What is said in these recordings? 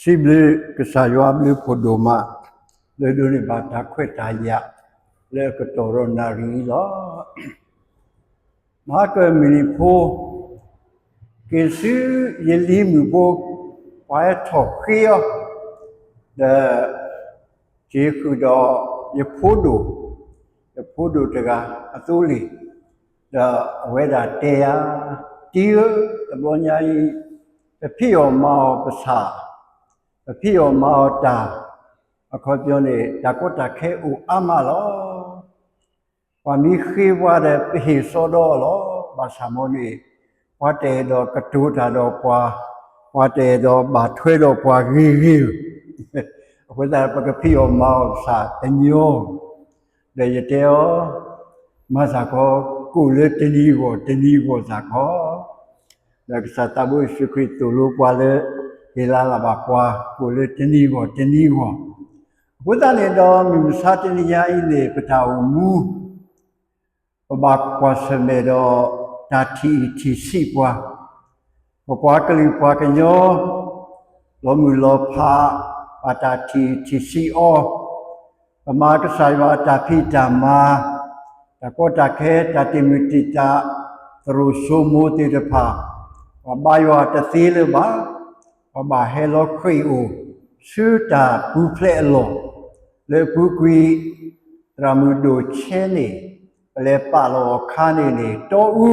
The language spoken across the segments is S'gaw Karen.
စံးဘျုးကစၢ်ယွၤအဘျုးဖးဒိၣ်မး, လၢဒိးန့ၢ်ဘၣ်တၢ်ခွဲးတၢ်ယာ် လၢအကတီၢ်ဒီးနၣ်ရံၣ်အံၤလီၤ. မဟါကၢၢ်မုၢ်နံၤဖိ က့ၤဆူယလံၤမုၣ်ဖိ ပှၤဟဲထီၣ်ဃ့အီၤ, ဒီး က့ၤဃုာ်ဒီးယဖိဒိၣ်, ယဖိဒိၣ်တဂၤအသိလ့ၣ်, ဒီးအဝဲဒၣ်တဲယၤ, တံၤဧၢ, တဘျီညါအံၤ ပဖံးအီၣ်မၤအီၣ်ပဆၣ်, ပဖံးအီၣ်မၤအီၣ်တၢ်, အခီပညီန့ၣ် တၢ်ကီတၢ်ခဲအိၣ်အါမးလီၤ. ပှၤမ့ၢ်ဃ့ပှၤဒီး ပဟ့ၣ်စီဒီးအီၤလီၤ. ဘၣ်ဆၣ်မ်န့ၣ် ပှၤတအဲၣ်ဒိးကတိၤတၢ်ဒီးပှၤ, ပှၤတအဲၣ်ဒိးဘၣ်ထွဲဒီးပှၤဂ့ၤဂ့ၤဧၢ, အဃိသတး ပကဖံးအီၣ်မၤအီၣ်ပဆၣ်တညီ, ဒီးယတဲအီၤ, မၤသးခီ, ကိၣ်လၢတနံၤအဂီၢ်တနံၤအဂီၢ်သးခီ, ဒီးကစၢ်သးဘိယ့ၣ်ၡူးခရံာ်သိၣ်လိပှၤလၢ ဟ့ၣ်လၤလၢ်ဘၣ်ပှၤ ကိၣ်လၢတနံၤအဂီၢ်တနံၤအဂီၢ်, အဃိသတးန့ၣ်ဒီး မုၢ်မဆါတနံၤညါအံၤန့ၣ် ပတၢ်အိၣ်မူ ပဘၣ်ကွၢ်ဆၢၣ်မဲာ်ဒီး တၢ်ထံၣ်အံၤထံၣ်ဆံးပှၤ, ပပှၤကလုာ်ပှၤကညီ လီၤမုၢ်လီၤဖး ဘၣ်တၢ်ထံၣ်အံၤထံၣ်ဆံးအီၤ, ပမၤကစၢ်ယွၤအတၢ်ဖံးတၢ်မၤ, တၢ်ကီတၢ်ခဲ တၢ်တံာ်မုၢ်တံာ်တာ် သရိာ်စိမိၤသ့ၣ်တဖၣ်, ပှၤဘါယွၤတသ့လၢၤဘၣ်, ပှၤဘၣ်ဟဲလီၤဃ့ၢ်အိၣ် ဆူတၢ်ပူၤဖျဲးအလီၢ်, လၢအပူၤကွံာ် သရၣ်မုၣ်ဒိၣ်ဆဲန့ၣ် ပလဲၤပာ်လီၤအခါန့ၣ်န့ၣ် တီအူ,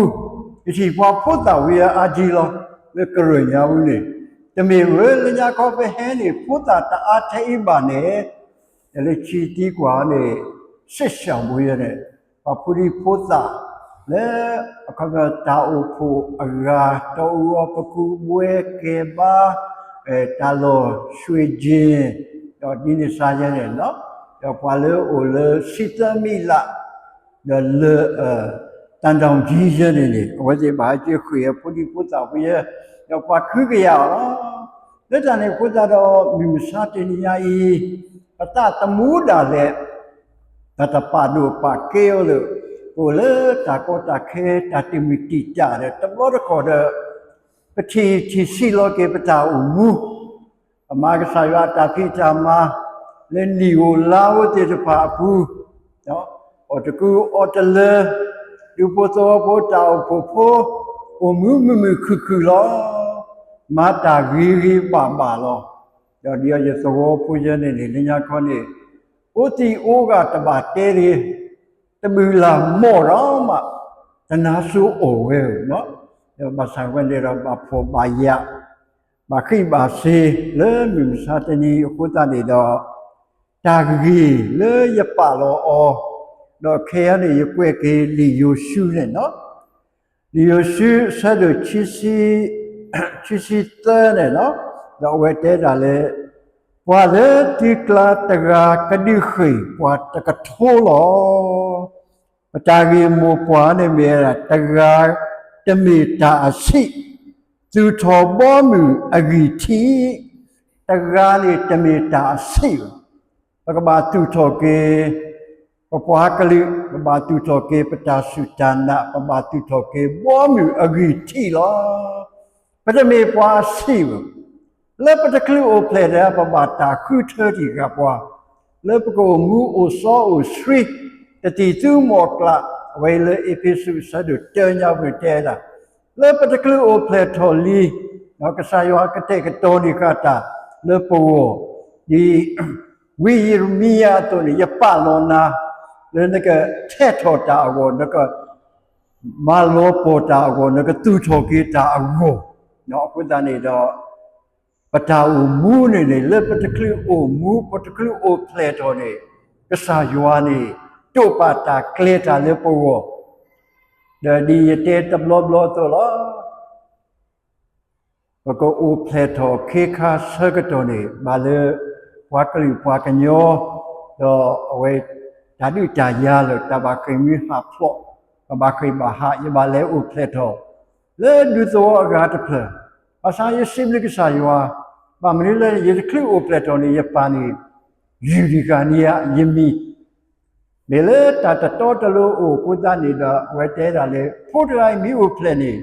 ယထံၣ်ပှၤဖိသၣ်ဝံၤအါကံလီၤ, လၢကရၢၢ်ညါအူန့ၣ်, တမ့ၢ်ဝဲလၢညါခီပဟဲန့ၣ် ဖိသၣ်တအါထဲအံၤဘၣ်န့ၣ်, လၢခံသံကွၢ်န့ၣ် စ့ၢ်ဆၢဘိယဲန့ၣ်, ပှၤဖိဒံဖိသၣ် လၢအခီပညီတၢ်အိၣ်ဖှိၣ်အဂၤ တီအူအီၤ ပကူးဘှဲကဲဘါ, တၢ်လီၢ်ဆှ့ကၠ့ၣ်, ဒီးဒ်န့ၣ်စ့ၢ်ယဲန့ၣ်, ဒီးပှၤလၢအအိၣ်လၢစံးသၢမံးလး ဒီးလၢ တၢ်ဒိၣ်ကံယဲန့ၣ်န့ၣ် အဝဲသ့ၣ်ဘၣ်ဟဲက့ၤဃ့ၢ်အဖိဒံဖိသၣ်ဖိယဲ, ဒီးပှၤခုကယာ်အီၤလီၤ. လၢတၢ်န့ၣ်အဃိသတးဒီး မုၢ်မဆါတနံၤညါအံၤ ပသးသမူဒၣ်လဲာ် တၢ်တပာ်ဒိၣ်ပာ်ကဲအီၤလၢ ပအိၣ်လၢတၢ်ကီတၢ်ခဲ တၢ်တံာ်မုၢ်တံာ်တာ်ဒီး တဘျီတခီၣ်ဒီး ပထံၣ်ထံၣ်ဆံးလီၤက့ၤပတၢ်အိၣ်မူ, ပမၤကစၢ်ယွၤအတၢ်ဖံးတၢ်မၤ လၢနံၣ်ဧိၤလါဧိၤသ့ၣ်တဖၣ်အပူၤ, အီၣ်တကူအီတလၢ, ဒူဖိသဝီဖိတၢ်အိၣ်ဖှိၣ်ဖိ အိၣ်မုာ်မုာ်မုာ်ခုၣ်ခုၣ်လီၤ. မၤတၢ်ဂ့ၤဂ့ၤဘၣ်ဘၣ်လီၤ. ဒီးဒ်အံၤယသဝီဖိယဲန့ၣ်န့ၣ် လၢညါခီန့ၣ် အိၣ်သံးအိၣ်ဂၢၢ်တဘၣ်တဲတဂ့ၤ, တမုာ်လၢ်မီၢ်ဒီးမး တနါစိၤအိၣ်ဝဲဧၢ, ဒီးဘၣ်ဆၣ်ဝဲန့ၣ်ဒီး ဘၣ်ဖှီၣ်ဘၣ်ယာ် ဘၣ်ဃံးဘၣ်စ့ၤ လၢမုၢ်မဆါတနံၤအဃိသတးန့ၣ်ဒီး တၢ်ဂ့ၢ်လၢယပာ်လီၤအီၤ, ဒီးခဲအံၤန့ၣ် ယကွဲးက့ၤလံာ်ယိၤၡူန့ၣ်လီၤ. လံာ်ယိၤၡူ အဆၢဒိၣ် ခံဆံသၢန့ၣ်လီၤ. ဒီးအဝဲတဲဒၣ်လၢ ပှၤလၢသုကျါတဂၤကဒုးဃ့ၢ်ပှၤတကထိလီၤ. ပတၢ်ဂ့ၢ်မိၢ်ပှၢ်န့ၣ်မ့ၢ်ဝဲဒၣ် တဂၤတမ့ၢ်တၢ်အဆံး, သူၣ်ထီၣ်ဘီမုၢ်အဂံၢ်ထံး, တဂၤန့ၣ်တမ့ၢ်တၢ်အဆံးဘၣ်. ပကဘၣ်သူၣ်ထီၣ်က့ၤ ပပှၤကလုာ်, ပဘၣ်သူၣ်ထီၣ်က့ၤပတၢ်စူၢ်တၢ်နာ်, ပဘၣ်သူၣ်ထီၣ်က့ၤဘီမုၢ်အဂံၢ်ထံးလီၤ. ပတမ့ၢ်ပှၤအဆံးဘၣ်. လၢပတချုးအိၣ်ဖျဲၣ်ဒီး ပဘၣ်တၢ်ဃုထၢတံၢ်ဃာ်ပှၤ, လၢပကအိၣ်မူအိၣ်စီအိၣ်ဆှံ, တသံၣ်သူမီၢ်ကျၢ်, အဝဲအံၤလၢအ့းဖ့းစူးအဆၢဒိၣ်တၢညါပူၤတဲဒၣ်, လၢပတချုးအိၣ်ဖျဲၣ်ထီၣ်လံ, ဒီးကစၢ်ယွၤကတဲာ်ကတီၤန့ၢ်ဃာ်တၢ်လၢပဂီၢ်, ဒ် ဝံယံးရမံယၤအသိးန့ၣ် ယပာ်လီၤနၤ လၢနကထဲးထီၣ်တၢ်အဂီၢ်, နကမၤလီၤပှီၢ်တၢ်အဂီၢ်, နကသူၣ်ထီၣ်က့ၤတၢ်အဂီၢ်, အဃိသတးန့ၣ်ဒီး ပတၢ်အိၣ်မူန့ၣ်န့ၣ် လၢပတချုးအိၣ်မူ ပတချုးအိၣ်ဖျဲၣ်ထီၣ်န့ၣ် ကစၢ်ယွၤန့ၣ် တိာ်ပာ်တၢ်ကျဲၤတၢ်လၢပဂီၢ်, ဒီးဒ်ယတဲတဘျီဘျီအသိးလီၤ. ပကအိၣ်ဖျဲၣ်ထီၣ်ခ့ခါဆၢကတီၢ်န့ၣ် ဘၣ်လၢပှၤကလုာ်ပှၤကညီ, ဒီးအဝဲတၢ်ဒုးတၢ်ယၤလၢာ် တၢ်ဘၣ်ဃ့ၢ်မှံဟးဖျိး, တၢ်ဘၣ်ဃ့ၢ်ဘၣ်ဟး ယဘၣ်လဲၤအိၣ်ဖျဲၣ်ထီၣ် လၢဒူသဝီအဂၤတဖျၢၣ်, ဘၣ်ဆၣ်ယစံးဘျုးကစၢ်ယွၤ, ဘၣ်မနုၤလဲၣ် ယတချုးအိၣ်ဖျဲၣ်ထီၣ်န့ၣ် ယပၢ်န့ၣ် ယူၢ်ဒံးဃာ်န့ၢ်ယၤ ယမံၤ မ့ၢ်လၢတၢ်တတီတလိၤအိၣ်အဃိသတးန့ၣ်ဒီး အဝဲတဲဒၣ်လၢ ဖိတဂၤအံၤမ့ၢ်အိၣ်ဖျဲၣ်န့ၣ်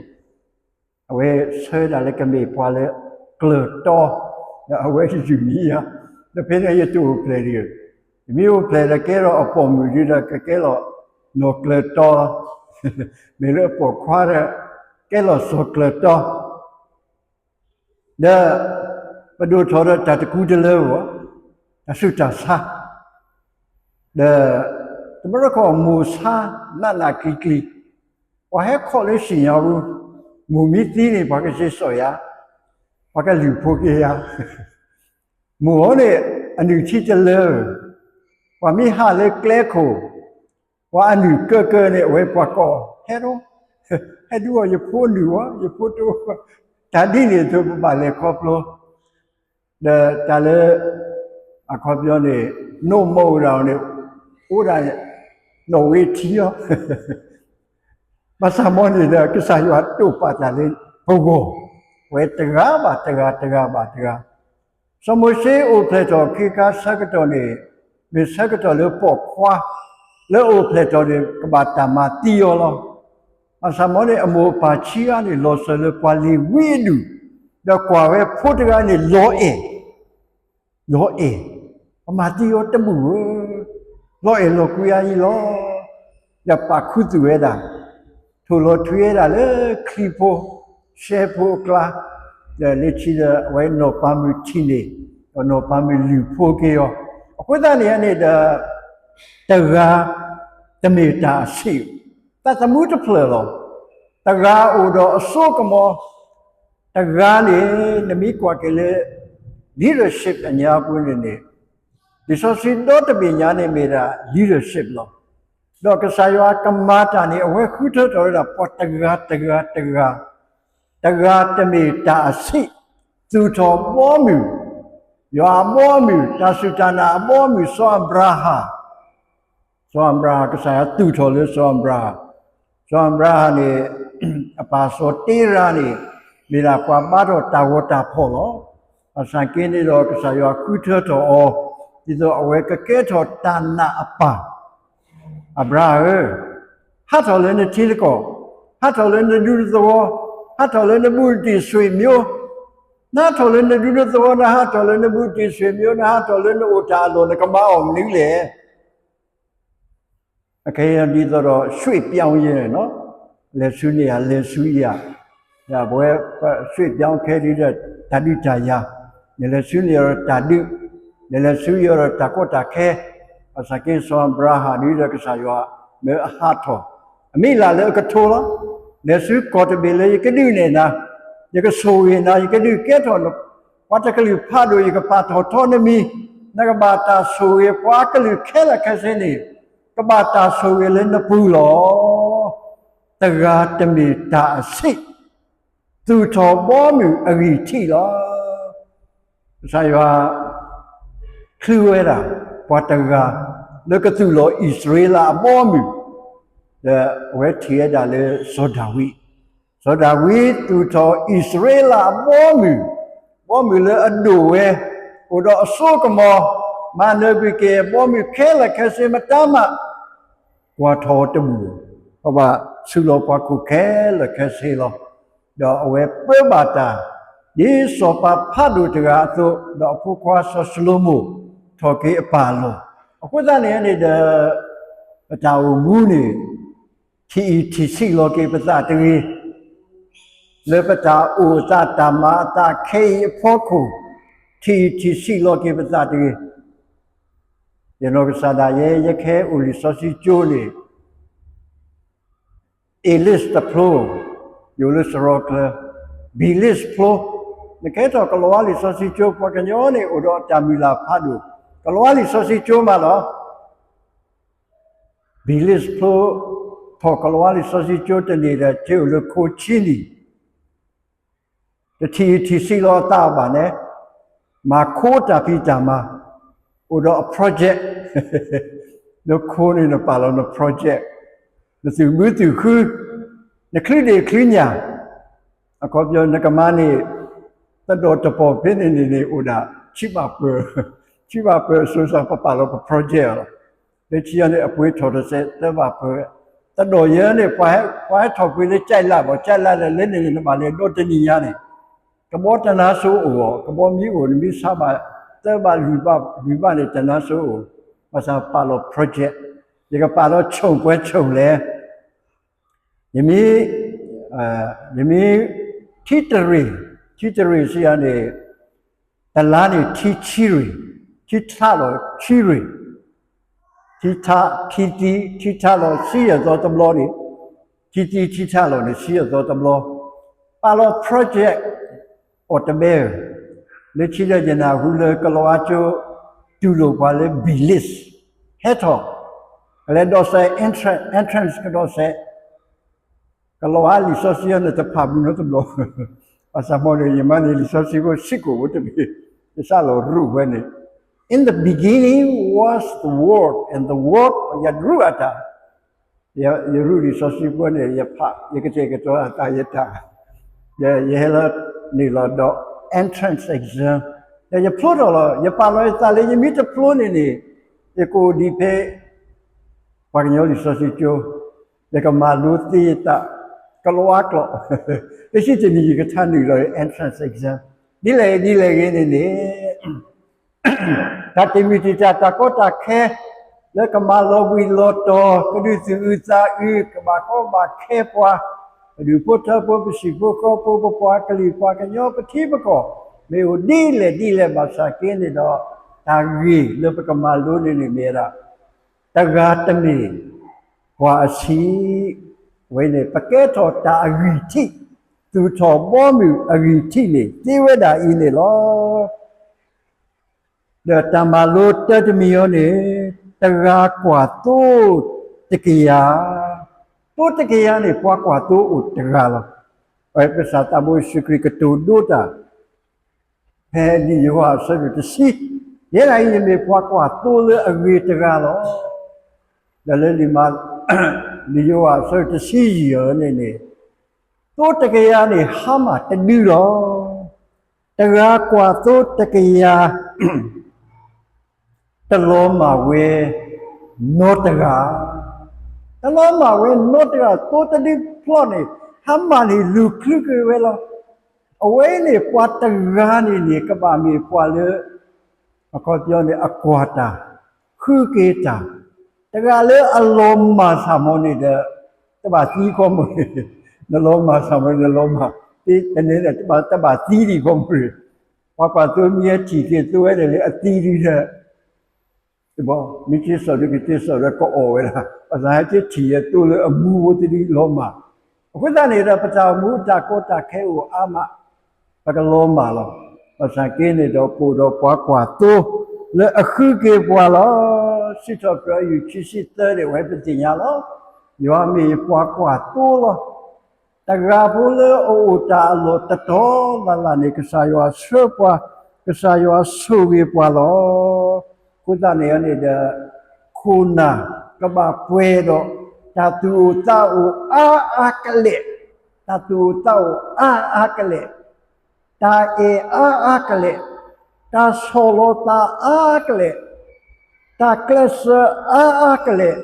အဝဲဆၢဒၣ်လၢကမ့ၢ်ပှၤလၢကျၢၤတီ ဒီးအဝဲယုၢ်မံယၤ, ဒီးဖဲန့ၣ်ယတအိၣ်ဖျဲၣ်ဒံး, ယမ့ၢ်အိၣ်ဖျဲၣ်ဒီးကဲထီၣ်အပိာ်မုၣ်ဒုးဒီးကကဲလီၤနီၢ်ကျၢၤတီလီၤ, မ့ၢ်လၢအပိာ်ခွါဒီး ကဲလီၤစီၤကျၢၤတီ ဒီး ပဒိၣ်ထီၣ်ဒီးတၢ်တကူတလၢအဂီၢ်, တၢ်ဆူးတၢ်ဆါ, ဒီး တဘျီတခီၣ်မိၢ်ဆါနးနးကျံၤကျံၤ, ပှၤဟဲခီၣ်လၢစံၣ်ညီၣ်ပူၤ, မိၢ်မ့ၢ်သံန့ၣ် ပှၤကစ့စိာ်ယၤ, ပှၤကလုၢ်ဖိက့ၤယၤ, မိၢ်အီၤန့ၣ် အနုၢ်ထံတလၢ, ပှၤမ့ၢ်ဟးလၢကျဲခိၣ် ပှၤအနုၢ်ကၢကၢန့ၣ် အဝဲပှၤကိး ဟဲဒိ, ဟဲဒိအီၤ ယဖိနုၢ်ဝဲ ယဖိတအိၣ်, တၢ်ဒ်န့ၣ်အသိးပဘၣ်လဲၤခီဖျိ, ဒီးတၢ်လၢ အခီပညီန့ၣ် နိၣ်မိၢ်ဒၣ်အီၤန့ၣ် အိၣ်ဒၣ် နီၣ်ဝ့ထံလီၤ ဘၣ်ဆၣ်မ်န့ၣ်ဒီး ကစၢ်ယွၤတိာ်ပာ်တၢ်လၢပဂီၢ်, ဝဲတဂၤဘၣ်တဂၤတဂၤဘၣ်တဂၤ, စီၤမိၤၡ့အိၣ်ဖျဲၣ်ထီၣ်ခ့ခါဆၢကတီၢ်န့ၣ် မ့ၢ်ဆၢကတီၢ်လၢပိာ်ခွါ လၢအအိၣ်ဖျဲၣ်ထီၣ်န့ၣ် ကဘၣ်တၢ်မၤသံအီၤလီၤ. ဘၣ်ဆၣ်မ်န့ၣ် အမိၢ်အပၢ်ဆံးအါန့ၣ် လီၤစၢၤလၢပှၤလ့ၤဝံအဒူၣ်, ဒီးကွၢ်ဝဲဖိတဂၤန့ၣ်လီၤအဲၣ် လီၤအဲၣ်, ပမၤသံအီၤတဘူၣ်ဧၢ, လီၤအဲၣ်လီၤကွံအါအံၤလီၤ. ဒီးပာ်ခူသူၣ်ဝဲဒၣ်, ထိၣ်လီၤထွံဝဲဒၣ်လၢချံဖိ, ရှဲဖိအကျါ, ဒီးလၢခံဒီးအဝဲနီၢ်ပၤမုၣ်ထံၣ်န့ၣ်, ဒီးနီၢ်ပၤမုၣ်လုၢ်ဖိက့ၤအီၤ, အဃိသတးန့ၣ်န့ၣ်ဒီး တဂၤ တမ့ၢ်တၢ်အဆံး, သးသမူတဖျၢၣ်လီၤ. တဂၤအိၣ်ဒီးအစိကမီၤ, တဂၤန့ၣ် နမ့ၢ်ကွၢ်က့ၤလၢ leadership အညါပူၤန့ၣ်န့ၣ်, လံာ်စီဆှံဒီတဘ့ၣ်ညါန့ၣ်မ့ၢ်ဒၣ် leadership လီၤ. ဒီးကစၢ်ယွၤကမၤတၢ်န့ၣ် အဝဲဃုထၢထီၣ်ဝဲဒၣ်ပှၤတဂၤတဂၤတဂၤ, တဂၤတမ့ၢ်တၢ်အဆံး, သူၣ်ထီၣ်ဘီမုၢ်, ယွၤအဘီအမုၢ်, တၢ်စူၢ်တၢ်နာ်အဘီအမုၢ် စီၤအၤဘြၤဟၣ် စီၤအၤဘြၤဟၣ် ကစၢ်ယွၤသူၣ်ထီၣ်လၢစီၤအၤဘြၤဟၣ်, စီၤအၤဘြၤဟၣ်န့ၣ် အပၢ်စီၤတ့ရၤန့ၣ် မ့ၢ်ဒၣ်ပှၤဘါထီၣ်တၢ်ဂီၤတၢ်ဖီၣ်လီၤ. ဘၣ်ဆၣ်က့န့ၣ်ဒီး ကစၢ်ယွၤဃုထၢထီၣ်အီၤ ဒ်သိးအဝဲကကဲထီၣ်တၢ်နာ်အပၢ်, အၤဘြၤဟၣ်ဧၢ, ဟးထီၣ်လၢနထံနကီၢ်, ဟးထီၣ်လၢနဒူနသဝီ, ဟးထီၣ်လၢနဘူးနတံၢ်ဆွေမျိုး, နဟးထီၣ်လၢနဒူနသဝီ, နဟးထီၣ်လၢနဘူးနတံၢ်ဆွေမျိုး, နဟးထီၣ်လၢနအိၣ်တၢ်အလီၢ် နကမၤအီၤမနုၤလဲၣ်. အခဲအံၤဒ်သိးဒီး ရွှေ့ပြောင်းရေးန့ၣ်နီၤ, လဲၤဆူန့ၢ်ယၤ လဲၤဆူယၤ, ဒီးပဝဲ ရွှေ့ပြောင်း ခဲဒုဒီး တၢ်ဒုးတၢ်ယၤ, နလဲၤဆူန့ၢ်ယၤဒီးတၢ်ဒုး, နလဲၤဆူယၤဒီးတၢ်ကီတၢ်ခဲ, ဘၣ်ဆၣ်က့စီၤအၤဘြၤဟၣ်ဒုဒီးကစၢ်ယွၤ မၢအဟးထီၣ်, အမံၤလၢ်လၢအကထိလီၤ. လဲၤဆူကီၢ်တဘ့ၣ်လၢယကဒုးနဲၣ်နၤ, ယကဆိၣ်ဂ့ၤနၤ, ယကဒုးကဲထီၣ် ပှၤတကလုာ်ဖးဒိၣ်, ယကပာ်ထီၣ်ထီနမံၤ, နကဘၣ်တၢ်ဆိၣ်ဂ့ၤပှၤကလုာ်ခဲလၢာ်ခဲဆ့န့ၣ်, ကဘၣ်တၢ်ဆိၣ်ဂ့ၤလၢနပူၤလီၤ. တဂၤတမ့ၢ်တၢ်အဆံး, သူၣ်ထီၣ်ဘီမုၢ်အဂံၢ်ထံးလီၤ. ကစၢ်ယွၤ ချုးဝဲဒၣ် ပှၤတဂၤ လၢကသူၣ်လီၤအံၣ်စရ့လးအဘီအမုၢ်, ဒီးအဝဲထံၣ်ဝဲဒၣ်လၢစီၤဒၤဝံး, စီၤဒၤဝံးသူၣ်ထီၣ်အံၣ်စရ့လးအဘီအမုၢ်, ဘီမုၢ်လၢအဒိၣ်ဝဲ, အိၣ်ဒီးအစိကမီၤ, မၤနၢၤကွံာ်က့ၤအဘီမုၢ်ခဲလၢာ်ခဲဆ့မတၤမး ကွၢ်ထီၣ်တဘူၣ်, ပဘၣ်ဆူးလီၤပှၤခိၣ်ခဲလၢာ်ခဲဆ့လီၤ. ဒီးအဝဲပၢဘၣ်တၢ် ဒ်စီၤပၤဖးဒိၣ်တဂၤအသိး, ဒီးအဖိခွါစီၤၡလိၤမိၣ် ထီၣ်က့ၤအပၢ်အလီၢ်, အဃိသတးန့ၣ်န့ၣ်ဒီး ပတၢ်အိၣ်မူန့ၣ် ထံၣ်အံၣ်ထံၣ်ဆံးလီၤက့ၤပသးတဂ့ၤ, လၢပတၢ်အိၣ်အသးတၢ်မၤအသးခဲအံၤအဖီခိၣ်, ထံၣ်အံၣ်ထံၣ်ဆံးလီၤက့ၤပသးတဂ့ၤ. ယနီၢ်ကစၢ်ဒၣ်ယဲ ယကဟဲအိၣ်လံာ်စီဆှံကၠိန့ၣ် English တဖျိ, ယအိၣ်လၢစရီကျၢၤ, Bengali ဖျိ, နကဲထီၣ်ကလံးဝါလံာ်စီဆှံကၠိ, ပှၤကညီန့ၣ် အိၣ်ဒီးတၢ်မုၢ်လၢ်ဖးဒိၣ်, ကလံးဝါလံာ်စီဆှံကၠိမးလီၤ. Bengali ဖျိ, ထီၣ်ကလံးဝါလံာ်စီဆှံကၠိတန့ၢ်ဒီး က့ၤအိၣ်လၢခိဆံနံၣ် တထံၣ်ထံၣ်ဆံးလီၤအသးဘၣ်န့ၣ်, မၤခိတၢ်ဖံးတၢ်မၤ, အိၣ်ဒီးအ project, နခိန့ၣ်နပာ်လီၤန project, နသုးမုၢ်သုးခု, နချုးဒ့ၣ်ချုးညၣ်, အခီပညီနကမၤန့ၣ် သဒိၣ်တပီၢ်ဖဲန့ၣ်န့ၣ်န့ၣ် အိၣ်ဒၣ် ဆံးဘၣ်ပၢၢ်, ဆံးဘၣ်ပၢၢ်အစိၤစ့ၢ် ပပာ်လီၤပ project လီၤ. လၢခံန့ၣ် အပှ့ၤထီၣ်တစဲးသၢဘၣ်ပၢၢ်, သဒိၣ်ယဲန့ၣ် ပှၤဟဲထီၣ်ပှ့ၤလၢကၠဲးလးဘၣ်, ကၠဲးလးလဲၣ်လဲၣ်န့ၣ် နဘၣ်လဲၤဒိးတနံၤညါန့ၣ်, က ကဘီတနါစိအိၣ်အီၤ, ကဘီမ့ၢ်အိၣ်န့ၣ် မ့ၢ်ဆါဘၣ်သၢဘၣ်လွံၢ်ဘၣ်လွံၢ်ဘၣ်န့ၣ် တနါစိအိၣ်, ဘၣ်ဆၣ်ပာ်လီၤ project, ယကပာ်လီၤဆိၣ်ပှဲၤဆိၣ်လဲၣ် ယမ့ၢ်, ယမ့ၢ်ထံတရ့ၣ်, ထံတရ့ၣ်စံးယၤန့ၣ်, တလါန့ၣ်ထံဆံရ့ၣ်, ထံထးလီၤဆံရ့ၣ်, ထံထး, ထံသံ, ထံထးလီၤဆံယဲၢ်သီတဘျီန့ၣ်, ထံသံထံထးလီၤန့ၣ် ဆံယဲၢ်သီတဘျီ, ပာ်လီၤ project အီၤတဘဲဧၢ, လၢခံဒီးယနၢ်ဟူလၢကလီၤဝါကၠိ တူၢ်လိာ်ပှၤလၢ B list ဟဲထီၣ်, ကလဲၤဒိးစဲး entrance, entrance ကဒိးစဲး ကလီၤဝါလံာ်စီဆှံအံၤန့ၣ် တဖးဘူးနီတဘျီ, ဘၣ်ဆၣ်မ့ၢ်န့ၣ် ယမၤန့ၢ်လံာ်စီဆှံဖိစ့ၢ်ကီးဖိတဘ့ၣ်, ယစးလီၤရူးဝဲန့ၣ်, In the beginning was the Word, and the Word ယရူးအတၢ်, ယရူးလံာ်စီဆှံဖိန့ၣ် ယဖး ယကတဲာ်ကတီၤအသးယတၢ်, ယဟဲလၢန့ၣ်လီၤဒီး entrance exam, ဒီးယဖျိထီၣ်လီၤ, ယပာ်လီၤယသးလၢယမ့ၢ်တဖျိန့ၣ်န့ၣ်, ယကအိၣ်ဒံးဖဲ ပှၤကညီလံာ်စီဆှံကၠိ, ယကမၤလိသ့ယသး ကလီၤဝါကျိာ်, လၢခံတနံၤယကထါနုာ်လီၤ entrance exam, ဒ်လဲၣ်ဒ်လဲၣ်ဂ့ၤန့ၣ်န့ၣ်, တၢ်တမံၤတံာ်တာ်တၢ်ကီတၢ်ခဲ, လၢကမၤလီၤဘှံးလီၤတီၤ, ကဒုးသူၣ်အုးသးအုး, ကဘၣ်ကီဘၣ်ခဲပှၤ, ပဒူၣ်ဖိထၢဖိ ပစံၣ်ဖိဃီဖိ ပပှၤကလုာ် ပှၤကညီ ပထံပကီၢ်, မ့ၢ်အိၣ်ဒ်လဲၣ်ဒ်လဲၣ်ဘၣ်ဆၣ်က့န့ၣ်ဒီး, တၢ်ဂ့ၢ်လၢပကမၤလိန့ၣ်န့ၣ်မ့ၢ်ဝဲဒၣ် တဂၤတမ့ၢ်ပှၤအဆံး, ဝဲန့ၣ် ပကဲထီၣ်တၢ်အဂံၢ်ထံး, သူၣ်ထီၣ်ဘီမုၢ်အဂံၢ်ထံးန့ၣ် သ့ဝဲဒၣ်အံၤန့ၣ်လီၤ. ဒီးတၢ်မၤလိတၢတမံၤအံၤန့ၣ်, တဂၤကွၢ်သိတကယၤ, သိတကယၤန့ၣ် ပှၤကွၢ်သိအိၣ်တဂၤလီၤ. ပကစၢ်သးဘိယ့ၣ်ၡူးခရံာ်ကတိၤဒိတၢ် ဖဲလံာ်ယိၤဟၣ်အဆၢဒိၣ်တဆံ, ယဲဒၣ်အံၤယမ့ၢ်ပှၤကွၢ်သိလၢအဂ့ၤတဂၤလီၤ. ဒီးလၢလံာ်မၤ, လံာ်ယိၤဟၣ်အဆၢဒိၣ်တဆံယဲၢ်န့ၣ်န့ၣ်, သိတကယၤန့ၣ် ဟါမၢ်တဒုလီၤ. တဂၤကွၢ်သိတကယၤ တလီၤမၢ်ဝဲနီတဂၤ, တလီၤမၢ်ဝဲနီတဂၤ, သိတဒုဖျီၣ်န့ၣ် ဟါမၢ်န့ၣ်လူၤချုးက့ၤဝဲလီၤ. အဝဲန့ၣ်ပှၤတဂၤန့ၣ်န့ၣ် ကဘၣ်မ့ၢ်ပှၤလၢ အခီပညီန့ၣ် အကွၢ်တၢ်, ဃုက့ၤတၢ်, တဂၤလၢအလီၤမၢ်စ့ၢ်ကီးန့ၣ်ဒီး တဘၣ်သံခီမ့ၢ်, နလီၤမၢ်စ့ၢ်ကီး နလီၤမၢ်, တန့ၣ် တဘၣ်သံဒံးခီမ့ၢ်, ပှၤကွၢ်သိမ့ၢ်ထံၣ်က့ၤသိဝဲဒၣ်လၢအသံဒုဒီး မ့ၢ်က့ၤစိာ်ဒုက့ၤက့ၤစိာ်ဒီးကအီၣ်ဝဲဒၣ်, ဘၣ်ဆၣ်ဟဲက့ၤထံၣ်အသိလၢအမူဖိတဒုလီၤမၢ်. အဃိသတးန့ၣ်ဒီး ပတၢ်အိၣ်မူတၢ်ကီတၢ်ခဲအိၣ်အါမး, ပကလီၤမၢ်လီၤ. ဘၣ်ဆၣ်က့န့ၣ်ဒီး ပအိၣ်ဒီးပှၤကွၢ်သိ လၢအဃုက့ၤပှၤလီၤ. စံးထီၣ်ပတြၢၤ ယူၢ်ခံဆံသၢန့ၣ် အဝဲပသ့ၣ်ညါလီၤ. ယွၤမ့ၢ်ပှၤကွၢ်သိလီၤ. တဂၤဖိလၢအအိၣ်တၢ်အလီၢ်တတီၤလၢ်လၢ်န့ၣ် ကစၢ်ယွၤဆှၢပှၤ, ကစၢ်ယွၤဆိၣ်ဂ့ၤပှၤလီၤ. အဃိသတးန့ၣ်န့ၣ်ဒီး ခိၣ်နၢ်ကဘၣ်ပှဲၤဒီး တၢ်သူၣ်အိၣ်သးအိၣ်အါအါကလဲာ်, တၢ်သူၣ်အိၣ်သးအိၣ်အါအါကလဲာ်, တၢ်အဲၣ်အါအါကလဲာ်, တၢ်ဆီၣ်လီၤသးအါအါကလဲာ်, တၢ်ကျဲးစၢးအါအါကလဲာ်,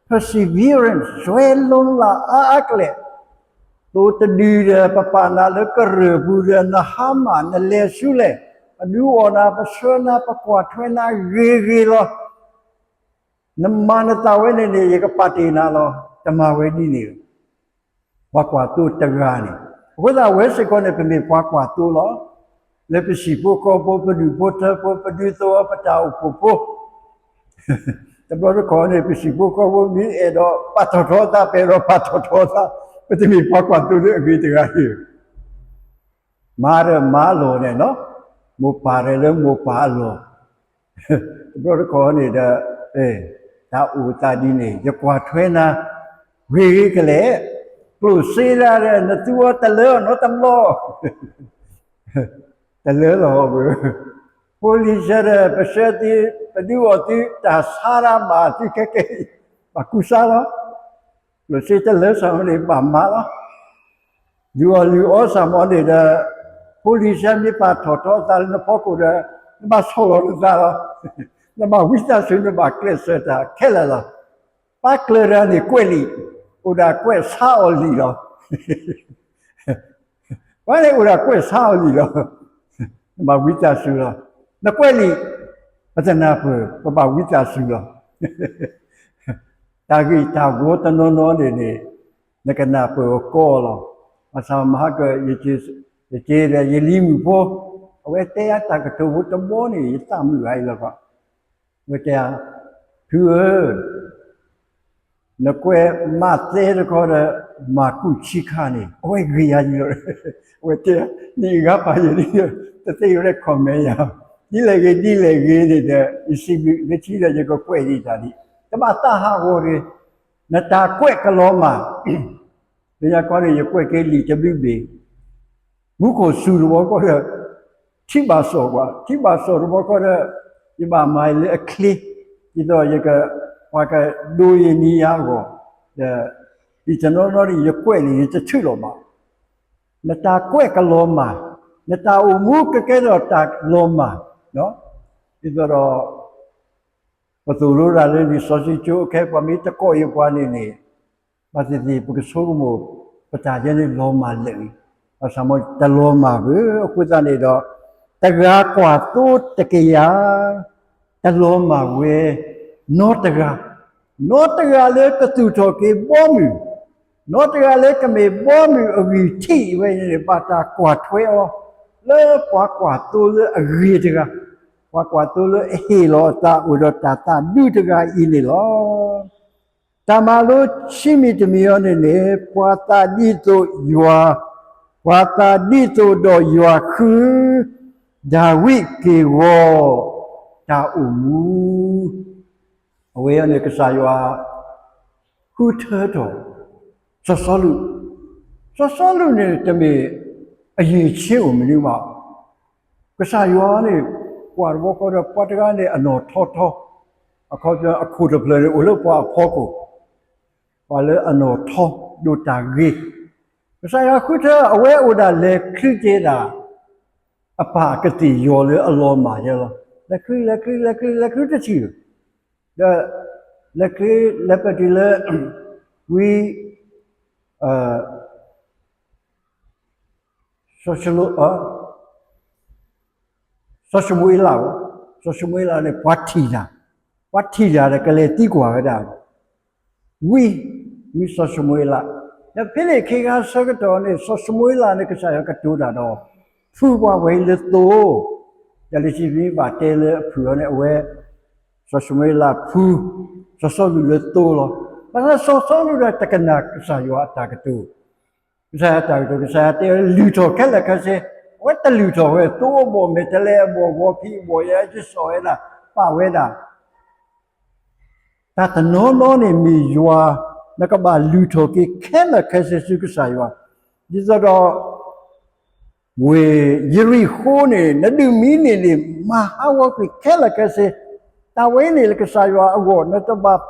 perseverance စွဲလုံလၢ်အါအါကလဲာ်, သိတဒုဒီး ပပာ်နၤလၢကရၢၢ်ပူၤဒီး နဟါမၢ်နလဲၤဆူလဲၣ်, ပဒုးအီၣ်နၤ ပဆှၢနၤ ပကွၢ်ထွဲနၤဂ့ၤဂ့ၤလီၤ. နမၤနသးဝဲန့ၣ်န့ၣ် ယကပာ်တ့ၢ်နၤလီၤ. တမၤဝဲဒ်န့ၣ်, ပှၤကွၢ်သိတဂၤန့ၣ်, အဃိသတးအဝဲစ့ၢ်ကီးန့ၣ် ပမ့ၢ်ပှၤကွၢ်သိလီၤ. လၢပစံၣ်ဖိဃီဖိ ပဒူၣ်ဖိထၢဖိ ပဒူသဝီ ပတၢ်အိၣ်ဖှိၣ်ဖိ တဘျီတခီၣ်န့ၣ် ပစံၣ်ဖိဃီဖိမ့ၢ်အဲၣ်ဒိးပာ်ထီၣ်ထီအသး ပအဲၣ်ဒိးပာ်ထီၣ်ထီအသး, ပတမ့ၢ်ပှၤကွၢ်သိလၢအဂ့ၤတဂၤန့ၣ်, မါဒီးမါအလီၢ်န့ၣ်လီၤ, မိၢ်ပၢ်ဒီးလၢမိၢ်ပၢ်အလီၢ်, တဘျီတခီၣ်န့ၣ်ဒီး တၢ်အိၣ်သးဒ်န့ၣ် ယကွၢ်ထွဲနၤ ဂ့ၤဂ့ၤကလဲာ်, ကျိၣ်စ့ဒၣ်ဒီး နသူအီၤတလၢအီၤနီတဘျီ တလၢလီၤဘၣ်, ဖိလံၤဆၢဒီး ပဆှၢသု ပဒုးအီၣ်သု တၢ်ဆါတၢ်ဘၣ်သုခဲကဲအံၤ, ဘၣ်ကူစါလီၤ. ကျိၣ်စ့တလၢစ့ၢ်ကီးန့ၣ် ဘၣ်မၤလီၤ. ဒုးအီၣ်လုၢ်အီစ့ၢ်ကီးန့ၣ်ဒီး ဖိလံၤဆၢမ့ၢ်ပာ်ထီၣ်ထီအသးလၢနဖီခိၣ်ဒီး နဘၣ်ဆီၣ်လီၤနသးလီၤ. နဘၣ်ဝံသးစူၤ နဘၣ်ကျဲးစၢးတၢ်ခဲလၢာ်လီၤ. ပၢ်ကျၢၤတဂၤန့ၣ်ကွဲးလံာ်, အိၣ်ဒၣ်ကွဲးဆါအီၤလံာ်လီၤ. ပှၤန့ၣ်အိၣ်ဒၣ်ကွဲးဆါအီၤလံလီၤ. နဘၣ်ဝံသးစူၤလီၤ. နကွဲးလံာ် ပတနၢ်ပၢၢ် ပဘၣ်ဝံသးစူၤလီၤ. တၢ်ဂ့ၢ်တၢ်ဝီတနီၤနီၤန့ၣ်န့ၣ် နကနၢ်ပၢၢ်အီၤကီလီၤ. ဘၣ်ဆၣ်မဟါက ယက့ဒီးယလံၤမုၣ်ဖိ အဝဲတဲယၤတၢ်ကတိၤဖိတဘီန့ၣ် ယသးမုာ်ဂၤအံၤလီၤ. အဝဲတဲယၤ ဖုဧၢ နကွဲးမးသဲတခီဒီး မၤကူၣ်ဆံခါန့ၣ် အဝဲဂ့ၤယၤလီၤ. အဝဲတဲ နအံၤဂၤပာ်ယၤဒ် တသ့ဝဲဒၣ် comment ယၤ ဒ်လဲၣ်ဂ့ၤဒ်လဲၣ်ဂ့ၤန့ၣ်ဒီး ယစံးဘျုးလၢခံဒီး ယကကွဲးဒံးတၢ်ဒံး တဘၣ်သးဟးဂီၤတဂ့ၤ. နတၢ်ကွဲးကလီၤမၢ် လၢညါခီန့ၣ် ယကွဲးက့ၤလံာ်တဘျုးဘ့ၣ် မူခိၣ်စူၤတဘျီဃီဒီး ထံဘၣ်စီၣ်ပှၤ ထံဘၣ်စီၣ်တဘျီဃီဒီး ယဘၣ်မၤလၢအချ့ ဒ်သိးယက ပှၤကဒိယနံၤယၤအဂီၢ် ဒီး လံာ်တနီၤနီၤန့ၣ် ယကွဲးန့ၣ် ယတထုးလီၤဘၣ်. နတၢ်ကွဲးကလီၤမၢ်, နတၢ်အိၣ်မူကကဲထီၣ်တၢ်လီၤမၢ်, ဒ်သိးဒီး ပသိၣ်လိတၢ်လၢလံာ်စီဆှံကၠိအခဲ ပှၤမ့ၢ်တကိးအံၤပှၤန့ၣ်န့ၣ် ဘၣ်သ့ၣ်သ့ၣ် ပကဆိကမိၣ် ပတၢ်ယဲန့ၣ်လီၤမၢ်လၢာ်အံၤ, ဘၣ်ဆၣ်မ့ၢ်တလီၤမၢ်ဘၣ်. အဃိသတးန့ၣ်ဒီး တဂၤကွၢ်သိတကယၤ, တလီၤမၢ်ဝဲ နီတဂၤ, နီတဂၤလၢကသူၣ်ထီၣ်က့ၤဘီမုၢ်, နီတဂၤလၢကမ့ၢ်ဘီမုၢ်အဂံၢ်ထံးဝဲန့ၣ် ဘၣ်တၢ်ကွၢ်ထွဲအီၤ လၢပှၤကွၢ်သိလၢအဂ့ၤတဂၤ, ပှၤကွၢ်သိလၢအဟ့ၣ်လီၤအသးအိၣ်ဒီးတၢ်သးဒူတဂၤအံၤန့ၣ်လီၤ. တၢ်မၤလိခံမံၤတမံၤအံၤန့ၣ်န့ၣ် ပှၤသးဒ်သိးယွၤ, ပှၤသးဒ်သိးဒီးယွၤဃု, ဒၤဝံးက့ၢ်ဂီၤ တၢ်အိၣ်မူ အဝဲအံၤန့ၣ် ကစၢ်ယွၤ ဃုထၢထီၣ် စီၤစီလူး, စီၤစီလူးန့ၣ် တမ့ၢ်အရည်အချင်းအိၣ်မနုၤဘၣ်. ကစၢ်ယွၤန့ၣ် ကွၢ်တဘျီဃီဒီး ပှၤတဂၤန့ၣ် အနီၢ်ထီထီ, အခီပညီ အခိၣ်တဖျၢၣ်န့ၣ် အိၣ်လၢပှၤအဖီခိၣ်, ပှၤလၢအနီၢ်ထီဒိၣ်တၢ်ဂ့ၤ, ကစၢ်ယွၤဃုထၢ အဝဲအိၣ်ဒၣ်လဲၤချုးက့ၤဒၣ် အပၢ်အကသ့ၣ်ယီၤလၢအလီၤမၢ်ယဲလီၤ. လဲၤချုး လဲၤချုး လဲၤချုး လဲၤချုးတထံၣ်, ဒီး လဲၤချုး လဲၤပတုၤလၢ ဝံ စီၤၡမူၤအ့လး, စီၤၡမူၤအ့လးန့ၣ် ပှၤထံၣ်တၢ်, ပှၤထံၣ်တၢ်ဒီး ကလဲၤသံကွၢ်ဝဲဒၣ် ဝံ, ဝံစီၤၡမူၤအ့လး, ဒီးဖဲန့ၣ်ခ့ခါဆၢကတီၢ်န့ၣ် စီၤၡမူၤအ့လးန့ၣ် ကစၢ်ယွၤကတိၤတၢ်ဒီး ဖုပှၤဝဲအံၤလၢသိ, ဒီးလံာ်စီဆှံဘၣ်တဲလၢအဖုၣ်အီၤန့ၣ် အဝဲ စီၤၡမူၤအ့လးဖု စီၤစီလူးလၢသိလီၤ. ဘၣ်ဆၣ်စီၤစီလူးဒီးတကနၣ်ကစၢ်ယွၤအတၢ်ကတိၤ, ကစၢ်ယွၤအတၢ်ကတိၤ ကစၢ်ယွၤတဲ လုၢ်ထီၣ်ခဲလၢာ်ခဲဆ့, အဝဲတလုၢ်ထီၣ်ဝဲ သိအဘီၣ် မဲာ်တဲးလဲးအဘီၣ် ဂီၤဖံးအဘီၣ် ယဲကစီၣ်ဝဲဒၣ် ပာ်ဝဲဒၣ် တၢ်တနီၤနီၤန့ၣ်မ့ၢ်ယွၤ, နကဘၣ်လုၢ်ထီၣ်က့ၤခဲလၢာ်ခဲဆ့ဆူကစၢ်ယွၤ, ဒ်သိးဒီး ဝ့ၢ်ယရံၣ်ဃိန့ၣ် နဒုးမံန့ၢ်န့ၣ် မၤဟးဂီၤကွံာ်ခဲလၢာ်ခဲဆ့, တၢ်ဝဲအံၤန့ၣ်လၢကစၢ်ယွၤအဂီၢ် နတဘၣ်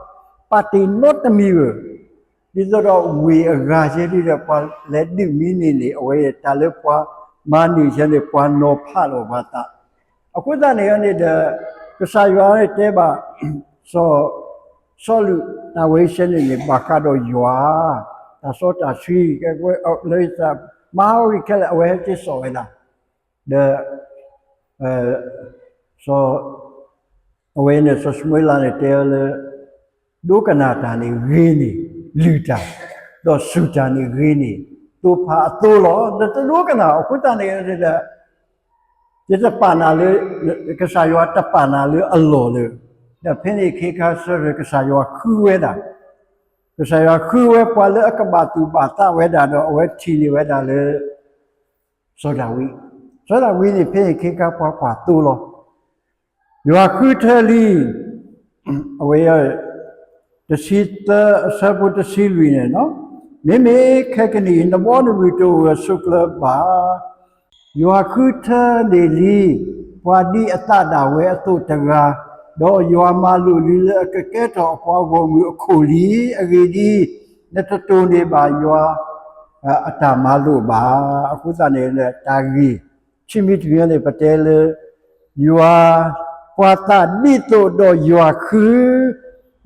ပာ်တ့ၢ်နီတမံၤဧၢ, ဒ်သိးဒီးဝ့ၢ်အဂၤယဲဒၣ်ဒီး ပှၤလဲၤဒုးမံန့ၢ်န့ၣ် အဝဲတၢ်လၢပှၤမၤန့ၢ်ယဲန့ၣ် ပှၤနီၤဖးလီၤပှၤသး အဃိသတးန့ၣ်န့ၣ်ဒီး ကစၢ်ယွၤန့ၣ်တဲဘၣ် စီၤ စီလူး တၢ်ဝဲဆဲန့ၣ်န့ၣ် ဘၣ်ဃးဒီးယွၤ တၢ်စီတၢ်ဆှံ လၢ မၤဟးဂီၤကွံာ်ခဲလၢာ် အဝဲဟဲက့ၤစိာ်ဝဲဒၣ် ဒီး စီၤ အဝဲန့ၣ် စီၤၡမူၤအ့လးန့ၣ်တဲလၢ ဒိကနၣ်တၢ်န့ၣ်ဂ့ၤန့ၢ်လုၢ်တၢ်, ဒီးစူၢ်တၢ်န့ၣ်ဂ့ၤန့ၢ်သိဖးအသိလီၤ. နတဒိကနၣ်အဃိသတးန့ၣ်ဒီး ယတပာ်နၤလၢ ကစၢ်ယွၤတပာ်နၤလၢအလီၢ်လၢၤ, ဒီးဖဲန့ၣ်ခ့ခါဆၢကတီၢ် ကစၢ်ယွၤဃုဝဲဒၣ်, ကစၢ်ယွၤဃုဝဲပှၤလၢအကဘၣ်သူၣ်ဘၣ်သးဝဲဒၣ်ဒီး အဝဲထံၣ်န့ၢ်ဝဲဒၣ်လၢ စီၤဒၤဝံး, စီၤဒၤဝံးန့ၣ် ဖဲန့ၣ်ခ့ခါပှၤကွၢ်သိလီၤ. ယွၤဃုထၢလံ အဝဲ တဆံသၢအဆၢဖိတဆံလွံၢ်န့ၣ်, မ့မ့ၢ်ခဲကနံၣ်အံၤ နဘီနဝုၢ်တအိၣ်ဂၢၢ်ဆိးကျၢၤဘၣ်. ယွၤဃုထၢန့ၢ်လံ ပှၤဒ်အသးဒၣ်ဝဲအသိးတဂၤ, ဒီးယွၤမၤလိာ်လံလၢအကကဲထီၣ်အပှၤဂီၢ်မုၢ်အခိၣ်လံ. အဂ့ၢ်ဒ်အံၤ, နတတိၢ်န့ၢ်ဘၣ်ယွၤအတၢ်မၤလိာ်ဘၣ်. အဃိသတးန့ၣ် တၢ်ဂ့ၢ် ခံမံၤတမံၤန့ၣ် ပတဲလၢ ယွၤ ပှၤသးဒ်သိးဒီးယွၤဃု,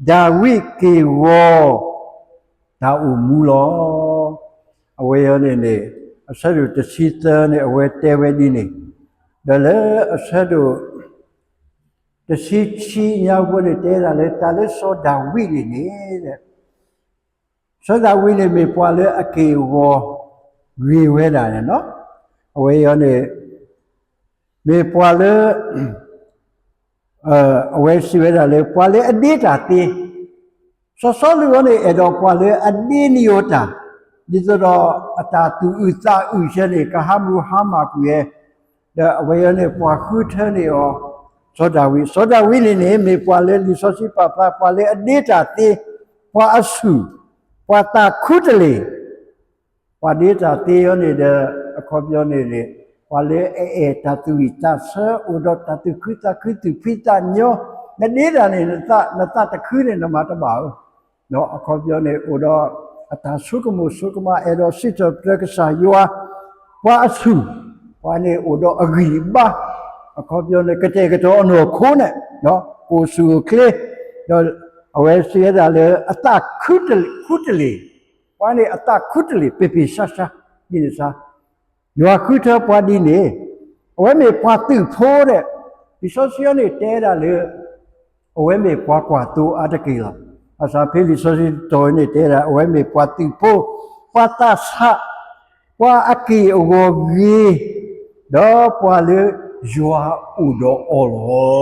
ဒၤဝံးက့ၢ်ဂီၤ တၢ်အိၣ်မူလီၤ. အဝဲအံၤန့ၣ်န့ၣ် အဆၢဒိၣ်တဆံသၢန့ၣ် အဝဲတဲဝဲဒ်န့ၣ်, ဒီးလၢအဆၢဒိၣ်တဆံခံညါဖိန့ၣ် တဲဒၣ်လၢတၢ်လၢစီၤဒၤဝံးန့ၣ်န့ၣ် စီၤဒၤဝံးန့ၣ်မ့ၢ်ပှၤလၢအက့ၢ်အဂီၤဂ့ၤဝဲဒၣ်န့ၣ်လီၤ. အဝဲအံၤန့ၣ် မ့ၢ်ပှၤလၢ အဝဲစံးဝဲဒၣ်လၢ ပှၤလၢအဒ့တၢ်သ့, စီၤစီလူးအံၤန့ၣ် အဲၣ်ဒိးပှၤလၢအဒ့န့ၢ်အီၤတၢ်, ဒ်သိးဒီးအတၢ်သူၣ်အုးသးအုးဆၢန့ၣ် ကဟးမုၢ်ဟါမၢ်ကွံာ်ဝဲ, ဒီးအဝဲအံၤန့ၣ် ပှၤဃုထၢန့ၢ်အီၤ စီၤဒၤဝံး, စီၤဒၤဝံးန့ၣ်န့ၣ် မ့ၢ်ပှၤလၢလံာ်စီဆှံပာ်ဖျါ ပှၤလၢအဒ့တၢ်သ့, ပှၤအဆူၣ်, ပှၤသးခူတလ့ၢ် ပှၤဒ့တၢ်သ့အံၤန့ၣ်ဒီး အခီပညီန့ၣ်န့ၣ် ပှၤလၢအအဲၣ်တၢ်သူၣ်ဝံၣ်သးဆၢ အိၣ်ဒီးတၢ်သူၣ်ခုသးခု သူၣ်ဖှံသးညီ, နဒ့တၢ်န့ၣ် နသးတခုန့ၣ် နမၤတဘၣ်ဧၢ, အခီပညီန့ၣ် အိၣ်ဒီးအတၢ်ဆိကမိၣ်ဆိကမး အဲၣ်ဒိးစံးထီၣ်ပတြၢၤကစၢ်ယွၤ, ပှၤအဆူၣ်, ပှၤန့ၣ်အိၣ်ဒီးအဂံၢ်အဘါ, အခီပညီန့ၣ် ကတဲာ်ကတီၤအနီၢ်ခိန့ၣ် ကိၣ်ဆူၣ်အိၣ်ချ့, ဒီးအဝဲစံးဝဲဒၣ်လၢအသးခူတလ့ၢ်, ပှၤန့ၣ်အသးခူတလ့ၢ် ပ့ၤပ့ၤဆါဆါ, ဒ်န့ၣ်စါ ယွၤဃုထၢပှၤဒ်န့ၣ်, အဝဲမ့ၢ်ပှၤသုးဖိဒီး လံာ်စီဆှံအံၤန့ၣ်တဲဒၣ်လၢ အဝဲမ့ၢ်ပှၤကွၢ်သိအါတက့ၢ်လီၤ. ဘၣ်ဆၣ်ဖဲလံာ်စီဆှံတတီၤအံၤန့ၣ်တဲဒၣ် အဝဲမ့ၢ်ပှၤသုးဖိ, ပှၤသးဆး, ပှၤအက့ၢ်အဂီၤဂ့ၤ, ဒီးပှၤလၢယွၤအိၣ်ဒီးအီၤလီ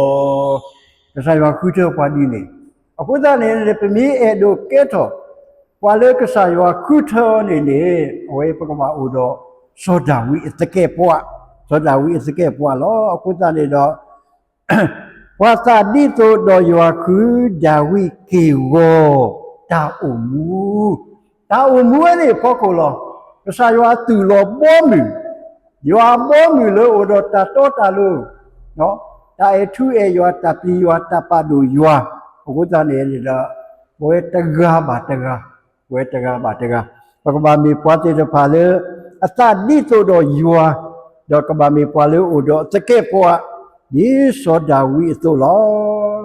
ၤ. ကစၢ်ယွၤဃုထၢပှၤဒ်န့ၣ်, အဃိသတးန့ၣ် ပမ့ၢ်အဲၣ်ဒိးကဲထီၣ် ပှၤလၢကစၢ်ယွၤဃုထၢအီၤန့ၣ်န့ၣ် အဝဲပကဘၣ်အိၣ်ဒီး စီၤဒၤဝံးအသကဲးပှၤ, စီၤဒၤဝံးအသကဲးပှၤလီၤ. အဃိသတးန့ၣ်ဒီး ပှၤသးဒ်သိးဒီးယွၤဃုဒၤဝံးက့ၢ်ဂီၤတၢ်အိၣ်မူ, တၢ်အိၣ်မူဝဲန့ၣ်အဖီခိၣ်လီၤ. ကစၢ်ယွၤသူၣ်လီၤဘီမုၢ်, ယွၤအဘီမုၢ်လၢအိၣ်ဒီးတၢ်တီတၢ်လိၤ, တၢ်အဲၣ်ထူအဲၣ်ယွၤ, တၢ်ပျံၤယွၤ, တၢ်ပာ်ဒိၣ်ယွၤ, အဃိသတးန့ၣ်ဒီး ပဝဲတဂၤဘၣ်တဂၤ, ပဝဲတဂၤဘၣ်တဂၤ, ပကဘၣ်မ့ၢ်ပှၤသ့ၣ်တဖၣ်လၢ အသးဒ်သိးဒီးယွၤ, ဒီးကဘၣ်မ့ၢ်ပှၤလၢအိၣ်ဒီးသကဲးပှၤ, ဒ်စီၤဒၤဝံးအသိးလီၤ.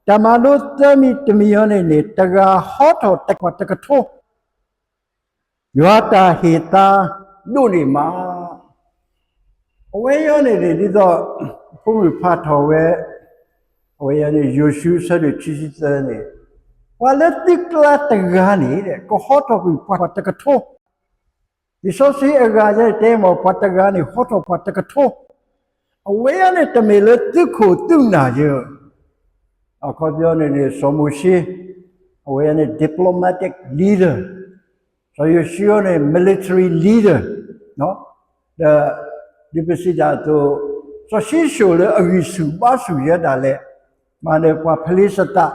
တၢ်မၤလိသၢမံၤတမံၤအံၤန့ၣ်န့ၣ် တဂၤဟီထီၣ်တကပၤတကထိ ယွၤတၢ်ဟ့ၣ်သါဒိၣ်န့ၢ်မး, အဝဲအံၤန့ၣ်န့ၣ် ဒ်သိး ဖိမုၣ်ဖးထီၣ်ဝဲ, အဝဲအံၤန့ၣ် ယိၤၡူအဆၢဒိၣ်ခံဆံသၢန့ၣ်, ပှၤလၢသုကျါတဂၤန့ၣ် ကဟီထီၣ်ကွံာ်ပှၤတကထိ လံာ်စီဆှံအဂၤယဲန့ၣ်တဲမ့ၢ် ပှၤတဂၤန့ၣ် ဟီထီၣ်ပှၤတကထိ, အဝဲအံၤန့ၣ်တမ့ၢ်လၢသုခိၣ်သုနၢ်ယဲ, အခီပညီန့ၣ်န့ၣ် စီၤမိၤၡ့, အဝဲအံၤန့ၣ် diplomatic leader, စီၤယိၤၡူန့ၣ် military leader, ဒီး ဒ်ပစံးတၢ်အသိး, စီၤၡံၣ်ၡိၣ်လၢအဂံၢ်ဆူၣ်ဘါဆူၣ်ယဲဒၣ်လဲာ်, မၤနၢၤပှၤဖလ့ၡသး,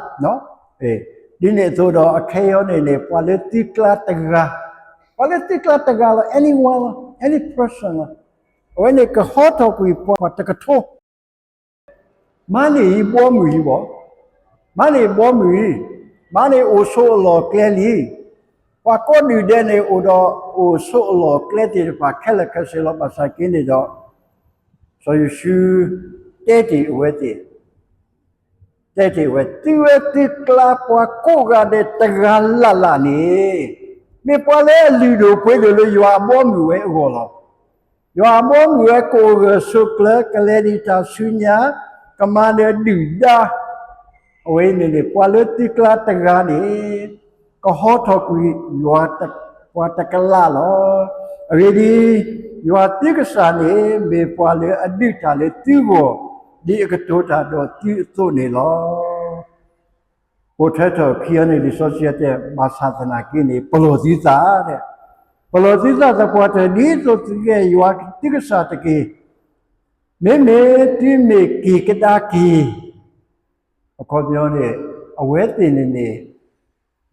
ဒ်န့ၣ်အသိးဒီး အခဲအံၤန့ၣ်န့ၣ် ပှၤလၢသုကျါတဂၤ, ပှၤလၢသုကျါတဂၤလီၤ, anyone လီၤ, any person လီၤ, အဝဲန့ၣ်ကဟီထီၣ်ကွံာ်ပှၤတကထိ မၤန့ၢ်အံၤဘီမုၢ်အံၤဘၣ်, မၤန့ၢ်ဘီမုၢ်အံၤ, မၤန့ၢ်အိၣ်ဆိးအလီၢ်ကျဲလံ, ပှၤကိးဒုၣ်ဒဲးန့ၣ် အိၣ်ဒီးအိၣ်ဆိးအလီၢ်ကျဲသ့ၣ်တဖၣ်ခဲလၢာ်ခဲဆ့လီၤ. ဘၣ်ဆၣ်က့န့ၣ်ဒီး စီၤယိၤၡူတဲတ့ၢ်အဝဲသ့ၣ်, တဲတ့ၢ်ဝဲ သုဝဲသုကျါပှၤကိးဂၤဒဲးတဂၤလၢ်လၢ်န့ၣ် မ့ၢ်ပှၤလၢအလုၢ်ဒိၣ်ပှ့ၤဒိၣ်လၢယွၤအဘီအမုၢ်ဝဲအဂီၢ်လီၤ. ယွၤအဘီအမုၢ်ဝဲကအိၣ်ဂၢၢ်ဆိးကျၢၤ ကလဲၤဒံးတၢ်ဆူညါ, ကမၤနၢၤဒုၣ်ဒါ, အဝဲအံၤန့ၣ်န့ၣ် ပှၤလၢသုကျါတဂၤန့ၣ် ကဟီထီၣ်ကွံာ်ယွၤပှၤတကလးလီၤ. အဂ့ၢ်ဒ်အံၤ, ယွၤသုကစၢ်န့ၣ် မ့ၢ်ပှၤလၢအဒုးတၢ်လၢသုဂီၢ် ဒ်အကတိၤတၢ်ဒီးသုအသိးန့ၣ်လီၤ. ပိာ်ထွဲထီၣ်ခံအံၤန့ၣ် လံာ်စီဆှံတဲ ဘၣ်ဆၣ်သနာ်က့န့ၣ် ပလီၢ်သုသး, ပလီၢ်သုသးသပှၢ်တၢၢ် ဒ်သိးသုကအဲၣ်ယွၤသုကစၢ်တက့ၢ်. မ့မ့ၢ်သုမ့ၢ်က့ၤကဒါက့ၤ, အခီပညီန့ၣ် အဝဲသ့ၣ်န့ၣ်န့ၣ်